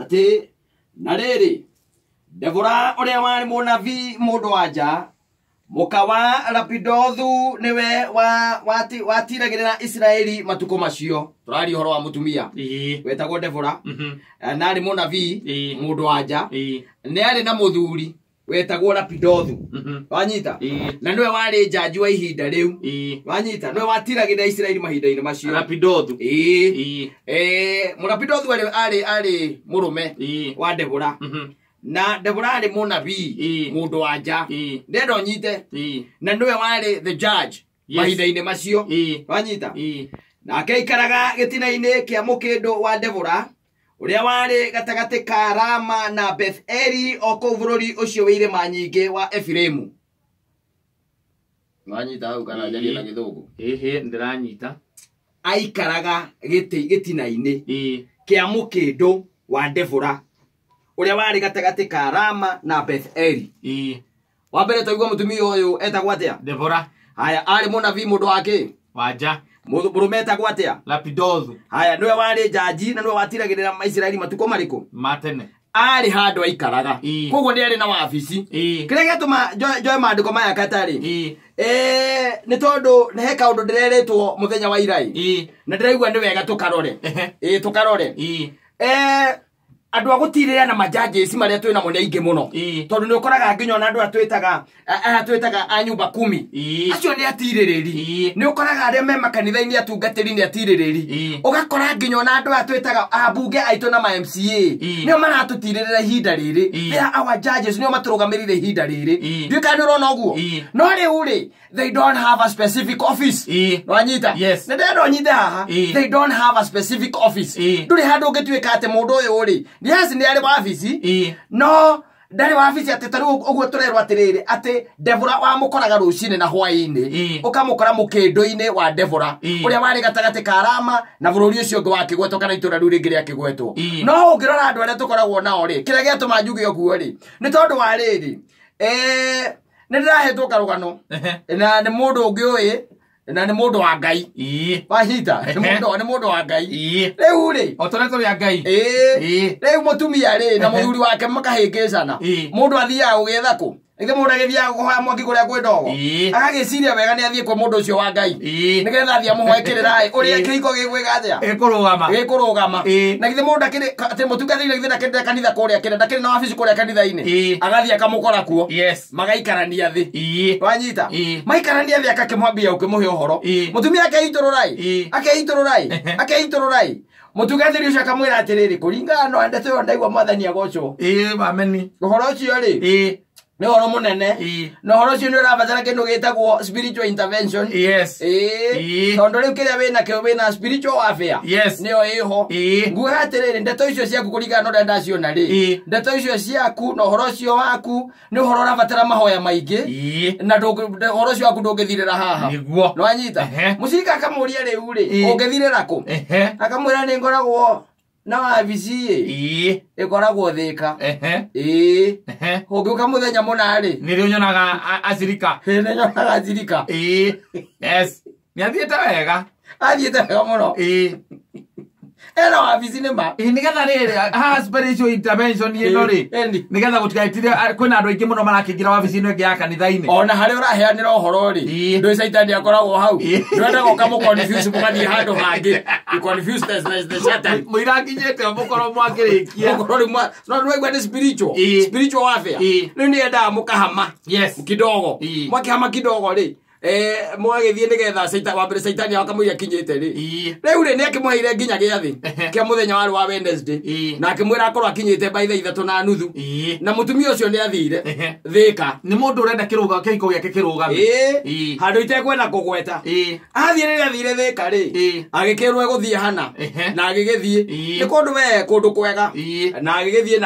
Atĩ na rĩrĩ, Debora ũrĩa warĩ mũnabii mũndũ wa nja, mũka wa Lapidothu, nĩwe watiragĩrĩra Isiraeli matukũ macio. Tũraria ũhoro wa mũtumia wetagwo Debora, na arĩ mũnabii mũndũ wa nja. Nĩ arĩ na mũthuri wetagwo Lapidothu. Wanyita? Na nĩwe warĩ njanji wa ihinda rĩu. Wanyita? Nĩwe watiragĩrĩra Isiraeli mahinda-inĩ macio. Lapidothu. Ĩĩ. Mũrapidothu arĩ mũrũme wa Debora, na Debora arĩ mũnabii mũndũ wa nja. Ndenda ũnyite, na nĩwe warĩ the judge mahinda-inĩ macio. Wanyita? Nake aikaraga gĩtina-inĩ kĩa mũkĩndũ wa Debora ũrĩa warĩ gatagatĩ ka Rama na Beth-eli, o kũu bũrũri ũcio wĩ irĩma nyingĩ wa Efiraimu. Wanyita hau kana njarie na Gĩthũngũ? Ĩhĩ, ndĩranyita. Aikaraga gĩtina-inĩ kĩa mũkĩndũ wa Debora ũrĩa warĩ gatagatĩ ka Rama na Beth-eli. Wa mbere, twaigua mũtumia ũyũ etagwo atĩa? Debora. Haya, arĩ mũnabii mũndũ wa kĩ? Wanja. Mũrũme etagwo atĩa? Lapidothu. Haya, nĩwe warĩ njanji na nĩwe watiragĩrĩra Maisiraeli matukũ marĩkũ? Matene. Arĩ handũ aikaraga. Koguo nĩ arĩ na wabici. Kĩrĩa gĩatũma njoe maandĩko maya katarĩ, nĩ tondũ nĩ he kaũndũ ndĩrerĩtwo mũthenya wa irai, na ndĩraigua nĩ wega tũkarore. Ĩĩ, tũkarore. Andũ a gũtirĩra na majajĩci marĩa twĩ namo nĩ aingĩ mũno, tondũ nĩ ũkoraga nginya ona andũ aya twĩtaga a nyumba kumi, acio nĩ atirĩrĩri. Nĩ ũkoraga arĩa me makanitha-inĩ atungatĩri nĩ atirĩrĩri. Ũgakora nginya ona andũ aya twĩtaga ambunge aitũ na ma MCA nĩo maratũtirĩrĩra ihinda rĩrĩ. They are our judges, nĩo matũrũgamĩrĩire ihinda rĩrĩ. Ndiũĩ kana nĩ ũrona ũguo. No rĩu rĩ, they don't have a specific office. Wanyita? Yes. Nĩ ndĩrenda ũnyite haha. They don't have a specific office. Ndũrĩ handũ ũngĩtuĩka atĩ mũndũ ũyũ rĩ, yes, nĩ arĩ wabici, no ndarĩ wabici atĩ ta rĩu ũguo tũrerwo atĩrĩrĩ, atĩ Debora wamũkoraga rũcinĩ na hwaĩ-inĩ, ũkamũkora mũkĩndũ-inĩ wa Debora ũrĩa warĩ gatagatĩ ka Rama na bũrũri ũcio ũngĩ wa kĩgwetwo, kana itũra rĩu rĩngĩ rĩa kĩgwetwo. No ũngĩrora andũ arĩa tũkoragwo nao rĩ, kĩrĩa gĩatũma njuge ũguo rĩ, nĩ tondũ wa rĩrĩ, nĩ ndĩrahetwo karũgano na nĩ mũndũ ũngĩ ũĩ na nĩ mũndũ wa Ngai. Wahita? Nĩ mũndũ wa Ngai. Rĩu rĩ, O tũrĩa tũrĩ a Ngai. Ĩĩ. Rĩu mũtumia rĩ na mũthuri wake makahĩngĩcana. Mũndũ athiaga gũgĩetha kũ? Githĩ mũndũ agĩthiaga kũhoya mwaki kũrĩa kwĩ ndogo? Agagĩciria wega nĩ athiĩ kwĩ mũndũ ũcio wa Ngai, nĩgetha athiĩ amũhoe kĩrĩra ũrĩa kĩhiko gĩgwĩka atĩa? Ĩkũrũgama. Gĩkũrũgama. Na githĩ mũndũ akĩrĩ atĩ mũtungatĩri, githĩ ndakĩrĩ kanitha kũrĩa kĩrĩa, ndakĩrĩ na wabici kũrĩa kanitha-inĩ? Agathiĩ akamũkora kuo. Magaikarania thĩ. Wanyita? Maikarania thĩ, akakĩmwambia ũkĩmũhe ũhoro. Mũtumia akeitũrũrai, akeitũrũrai, akeitũrũrai. Mũtungatĩri ũcio akamwĩra atĩrĩrĩ, kũringana na ndeto ĩyo ndaigua, Mwathani agocwo, Ĩĩ, ameni. Ũhoro ũcio rĩ, nĩ ũhoro mũnene, na ũhoro ũcio nĩ ũrabatara kĩndũ gĩtagwo spiritual intervention. Ĩĩ. Tondũ rĩu kĩrĩa wĩnakĩo, wĩna spiritual warfare, nĩyo ĩho. Nguga atĩrĩrĩ, ndeto icio ciaku, kũringana na ũrĩa ndaciona rĩ, ndeto icio ciaku na ũhoro ũcio waku nĩ ũhoro ũrabatara mahoya maingĩ, na ũhoro ũcio waku ndũngĩthirĩra haha. Nĩwanyita? Mũcirika akamũria, rĩu rĩ, ũngĩthirĩra kũ? Akamwĩra, nĩ ngoragwo na wabici ĩ, ĩkoragwo Thĩka. Ĩĩ. Ũngĩũka mũthenya mũna rĩ, Nĩrĩo nyonaga acirika. Nĩ nyonaga cirika. Ĩĩ, yes, nĩ athiĩte wega. Athiĩte wega mũno. Ena wabici nĩ ma. Ĩĩ, nĩgetha rĩrĩ haha spiritual intervention ĩno rĩ, Ĩni. nĩgetha gũtigaitire kwĩna andũ aingĩ mũno marakĩingĩra wabici ĩno ĩngĩ ya kanitha-inĩ. Ona harĩa ũraheanĩra ũhoro rĩ, ndũĩ caitani akoragwo hau. Ndwendaga ũkamũ confuse, mũgathiĩ handũ hangĩ. You confuse the Satan. Mũirakinyĩte mũkorwo mwakĩrĩkia. Ũkorwo rĩu no nĩwaigua nĩ spiritual, spiritual warfare. Rĩu nĩ endaga mũkahama kidogo. Mwakĩhama kidogo rĩ, mũgagĩthiĩ nĩgetha wa mbere caitani akamũira kinyĩte rĩ. Rĩu rĩ, nĩ akĩmũheire nginya gĩathĩ kĩa mũthenya warĩ wa Wednesday, na akĩmwĩra akorwo akinyĩte by thaa 3:30. Na mũtumia ũcio nĩ athire Thĩka. Nĩ mũndũ ũrenda kĩrũga kĩhiko gĩake kĩrũgame. Ĩĩ. Handũ itekwenda kũgweta. Athiĩ, rĩrĩa athire Thĩka rĩ, agĩkĩrwo egũthiĩ hana, na agĩgĩthiĩ. Nĩ kũndũ we kũndũ kwega. Na agĩgĩthiĩ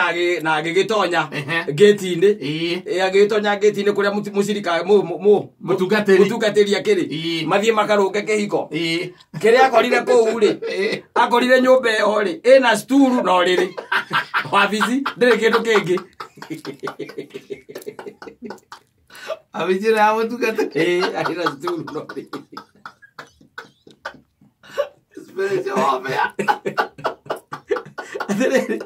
na agĩgĩtonya ngĩti-inĩ. Ĩ, agĩgĩtonya ngĩti-inĩ kũrĩa mũcirika Mũtungatĩri. Mũtungatĩri akĩrĩ. Mathiĩ makarũnge kĩhiko. Kĩrĩa akorire kũu rĩ, akorire nyũmba ĩyo rĩ, ĩna sturu na ũrĩrĩ, wabici ndĩrĩ kĩndũ kĩngĩ. Wabici ĩno ya mũtungatĩri. Ĩ, arĩ na sturu na ũrĩrĩ. Spiritual warfare. Atĩrĩrĩ,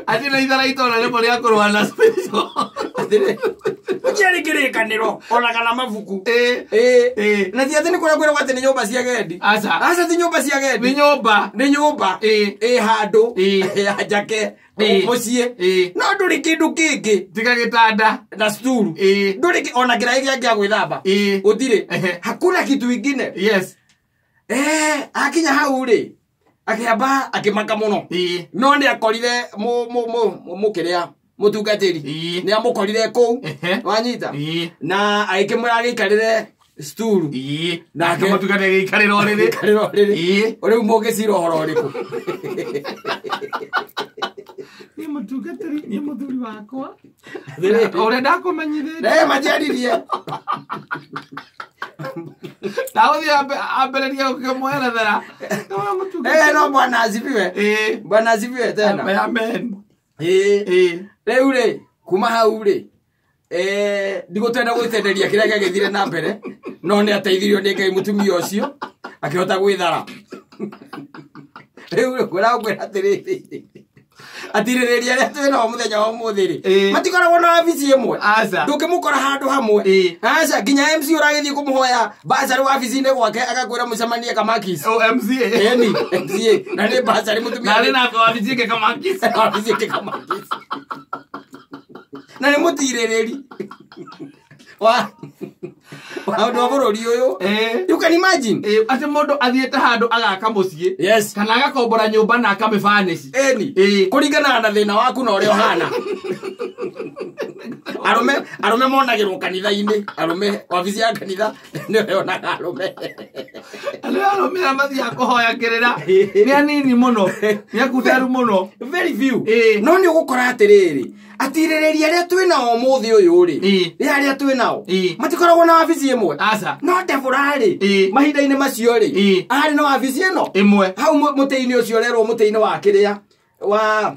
Atĩ na itharaita ona rĩmwe rĩa kũrũa na spiritual. Atĩrĩ, gũtiarĩ kĩrĩkanĩro ona kana mabuku. Ĩĩ. Ĩĩ. Na ti atĩ nĩ kũrĩa kwĩragwo atĩ nĩ nyũmba cia gendi. Aca. Aca ti nyũmba cia gendi. Nĩ nyũmba. Nĩ nyũmba. Ĩĩ. Ĩ handũ. Ĩĩ. Ya njake. Ĩĩ. Mũciĩ. Ĩĩ. No ndũrĩ kĩndũ kĩngĩ. Tiga gĩtanda. Na sturu. Ĩĩ. Ndũrĩ ona kĩraĩ gĩa gĩa gwĩthamba. Ĩĩ. Gũtirĩ. Ehe. Hakuna kitu ingine. Yes. Akinya hau rĩ, akĩamba akĩmaka mũno. Ĩĩ. No nĩ akorire mũkĩrĩa mũtungatĩri. Ĩĩ. Nĩ amũkorire kũu. Ehe. Wanyita. Ĩĩ. Na agĩkĩmwĩra agĩikarĩre sturu. Ĩĩ. Nake- Nake mũtungatĩri agĩikarĩra ũrĩrĩ. Agĩikarĩra ũrĩrĩ. Ĩĩ. Rĩu mũngĩcira ũhoro ũrĩkũ? Niĩ mũtungatĩri, niĩ mũthuri wakwa. Atĩrĩrĩ. Ũrĩa ndakũmenyithĩtie. Ne matiaririe. Ndagũthiĩ ambĩrĩrie gũkĩmwerethera. Nĩwe mũtungatĩri. No bwana asifiwe. Ĩĩ. Bwana asifiwe tena. Amen. Ĩĩ. Ĩĩ. Rĩu rĩ, kuma hau rĩ, ndigũtenda gwĩtenderia kĩrĩa gĩagĩthire na mbere, no nĩ ateithirio nĩ Ngai mũtumia ũcio akĩhota gwĩthara. Rĩu rĩ, ngwĩra atĩrĩrĩ, atirĩrĩria arĩa twĩ nao mũthenya wa ũmũthĩ rĩ, Ĩĩ. matikoragwo na wabici ĩmwe. Aca. Ndũngĩmũkora handũ hamwe. Ĩĩ. Aca, nginya MC ũragĩthiĩ kũmũhoya bursary wabici-inĩ gwake agakwĩra mũcemanie Kamakis. O MCA. Ĩni, MCA. Na nĩ bursary mũtumia. Na arĩ na wabici ĩngĩ Kamakis. Wabici ĩngĩ Kamakis. Na nĩ mũtirĩrĩri wa ũndũ wa bũrũri ũyũ. Ĩĩ. You can imagine. Ĩĩ, atĩ mũndũ athiĩte handũ agaka mũciĩ. Yes. Kana agakombora nyũmba na akamĩbanici. Ĩni. Ĩĩ. Kũringana na thĩna waku na ũrĩa ũhana. Arũme monagĩrwo kanitha-inĩ. Arũme, wabici ya kanitha nĩyo yonaga arũme. Arĩa arũme arĩa mathiaga kũhoya kĩrĩra nĩ anini mũno, nĩ akunderu mũno. Very few. Ĩĩ. No nĩ ũgũkora atĩrĩrĩ, atirĩrĩria arĩa twĩ nao ũmũthĩ ũyũ rĩ, Ĩĩ. nĩ arĩa twĩ nao Ĩĩ. matikoragwo na wabici ĩmwe. Aca. No Deborah rĩ, Ĩĩ. mahinda-inĩ macio rĩ, Ĩĩ. arĩ na wabici ĩno Ĩmwe. hau mũtĩ-inĩ ũcio ũrerwo mũtĩ-inĩ wa kĩrĩa wa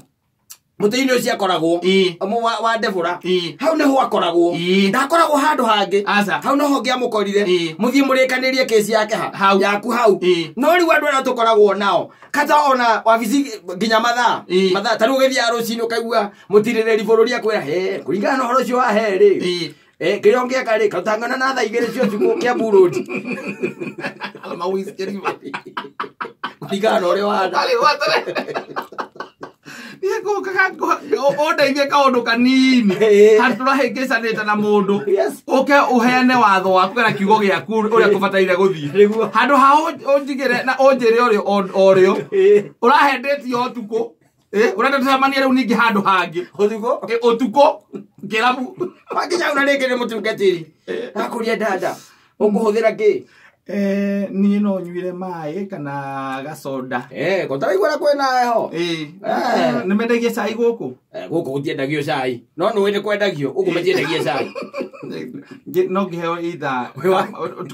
mũtĩ-inĩ ũcio akoragwo Ĩĩ. wa Deborah. Ĩĩ. Hau nĩho akoragwo. Ĩĩ. Ndakoragwo handũ hangĩ. Aca. Hau noho ngĩamũkorire. Ĩĩ. Mũthiĩ mũrĩkanĩrie kesi yake ha. Hau. Yaku hau. Ĩĩ. No rĩu andũ arĩa tũkoragwo nao kata ona wabici nginya mathaa. Ĩĩ. Mathaa ta rĩu ũgĩthiaga rũcinĩ ũkaigua mũtirĩrĩri bũrũri akwĩra he kũringana na ũhoro ũcio wa he rĩ. Ĩĩ. Kĩrĩa ũngĩeka rĩ kautangana na thaa igĩrĩ cia ũtukũ Kiambu Road. Kũringana na ũrĩa ũhana. Arĩ gwatũre. Niĩ ngũkaga ũndeithie kaũndũ kanini. Ĩĩ. Handũ tũrahĩngĩcanĩte na mũndũ. Yes. Ũke ũheane watho waku kana kiugo gĩaku ũrĩa kũbataire gũthiĩ. Nĩguo. Handũ ha ũnjigĩre na ũnjĩre ũrĩo. Ĩĩ. Ũrahendĩtie ũtukũ. Ũrenda tũcemanie rĩu ningĩ handũ hangĩ. Ũtukũ? Ũtukũ kĩrabu. Wakinya hau na rĩngĩ nĩ mũtungatĩri. Akũria dada, ũkũhũthĩra kĩ? Niĩ no nyuire maĩ kana gacoda. Ko taraigua na kwĩna heho. Ĩĩ. Nĩ mendagia cai gũkũ? Gũkũ gũtiendagio cai. No nĩũĩ nĩ kwendagio, gũkũ matiendagia cai. No ngĩheo either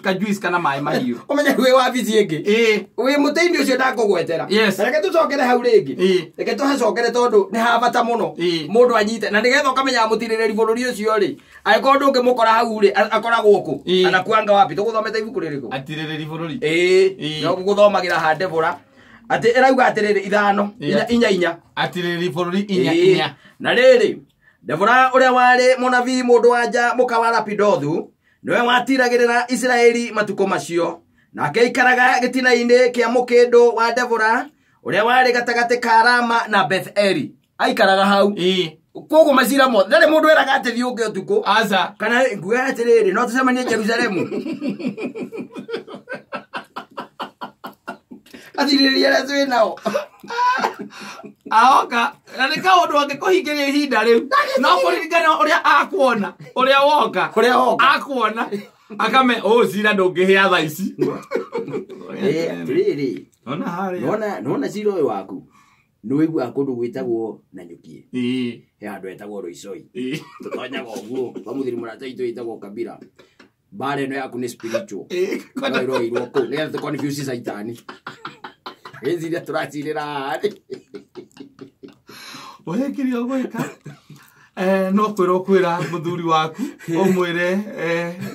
ka juice kana maĩ mahiũ. Ũmenye wĩ wabici ĩngĩ. Ĩĩ. Wĩ mũtĩ-inĩ ũcio ndakũgwetera. Yes. Na reke tũcokere hau rĩngĩ. Ĩĩ. Reke tũhacokere tondũ nĩ ha bata mũno. Ĩĩ. Mũndũ anyite na nĩgetha ũkamenya mũtirĩrĩri bũrũri ũcio rĩ, angĩkorwo ndũngĩmũkora hau rĩ, akoragwo kũ? Ĩĩ. Anakuanga wapi? Tũgũthomete ibuku rĩrĩkũ? Atirĩrĩri bũrũri. Ĩĩ. Ĩĩ. No gũgũthomagĩra ha Deborah. Atĩ ĩrauga atĩrĩrĩ ithano, Ĩĩ. inya inya. Atirĩrĩri bũrũri inya Ĩĩ. inya. Na rĩrĩ, Deborah ũrĩa warĩ mũnabii mũndũ wa nja mũka wa Lapidothu, nĩwe watiragĩrĩra Isiraeli matukũ macio. Nake aikaraga gĩtina-inĩ kĩa mũkĩndũ wa Deborah, ũrĩa warĩ gatagatĩ ka Rama na Beth-eli. Aikaraga hau. Ĩĩ. Koguo macira mothe, ndarĩ mũndũ weraga atĩ thiĩ ũke ũtukũ. Aca. Kana nguga atĩrĩrĩ, no tũcemanie Jerusalemu. Atirĩrĩria arĩa twĩ nao. Aoka, na nĩ kaũndũ angĩkũhingĩria ihinda rĩu. No kũririkana ũrĩa akuona, ũrĩa woka. Ũrĩa woka. Akuona. Akame, ũũ cira ndũngĩhĩa thaa ici. Atĩrĩrĩ. Ona harĩa. Nona cira ũyũ waku. Nĩ ũiguaga kũndũ gwĩtagwo Nanyuki. Ĩĩ. He handũ hetagwo Roisoi. Ĩĩ. Tũtonyaga ũguo. Kwa mũthiri mũrata witũ wĩtagwo Kabira. Mbara ĩno yaku nĩ spiritual. Ĩĩ. No ĩroirwo kũu. Nĩgetha tũ confuse caitani. Gĩciria tũracirĩra haha rĩ. Ũhe kĩrĩa ũgwĩka. No kwĩrwo kwĩra mũthuri waku, ũmwĩre,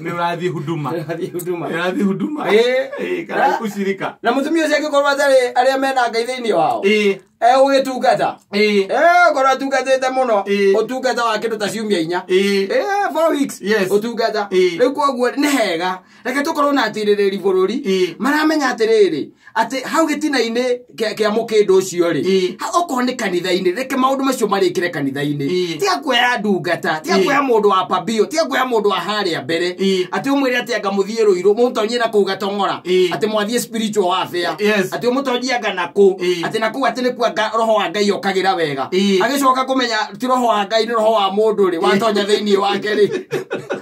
nĩ ũrathiĩ huduma. Ũrathiĩ huduma. Nĩ ũrathiĩ huduma. Ĩĩ. Ĩĩ, kana ushirika. Na mũtumia ũcio angĩkorwo atarĩ arĩa mena Ngai thĩinĩ wao. Ĩĩ. Egũgĩtungata. Ĩĩ. Korwo atungatĩte mũno, Ĩĩ. ũtungata wa kĩndũ ta ciumia 4. Ĩĩ. 4 weeks. Yes. Ũtungata. Ĩĩ. Rĩu koguo nĩ hega reke tũkorwo na atirĩrĩri bũrũri Ĩĩ. maramenya atĩrĩrĩ atĩ hau gĩtina-inĩ kĩa mũkĩndũ ũcio rĩ, Ĩĩ. okorwo nĩ kanitha-inĩ, reke maũndũ macio marĩkĩre kanitha-inĩ. Ĩĩ. Tiga kuoya ndungata, tiga Ĩĩ. kuoya mũndũ wa pambio, tiga kuoya mũndũ wa harĩa mbere Ĩĩ. atĩ ũmwĩre atĩ anga mũthiĩ Rũirũ, mũmũtonyie na kũu Gatong'ora, Ĩĩ. atĩ mwathiĩ spiritual warfare, Yes. atĩ ũmũtonyie anga na kũ, Ĩĩ. atĩ na kũu atĩ nĩkuo anga roho wa Ngai okagĩra wega. Ĩĩ. Agĩcoka kũmenya ti roho wa Ngai, nĩ roho wa mũndũ rĩ, watonya thĩinĩ wake rĩ,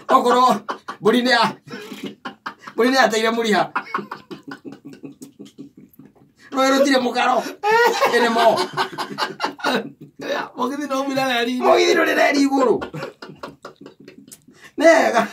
okorwo mbũri nĩ mbũri nĩ yateire mũriha, rũĩ rũtirĩ mũkaro ĩnĩmo. Mũgithi no umire reri. Mũgithi ndũrĩ reri igũrũ nĩ hega.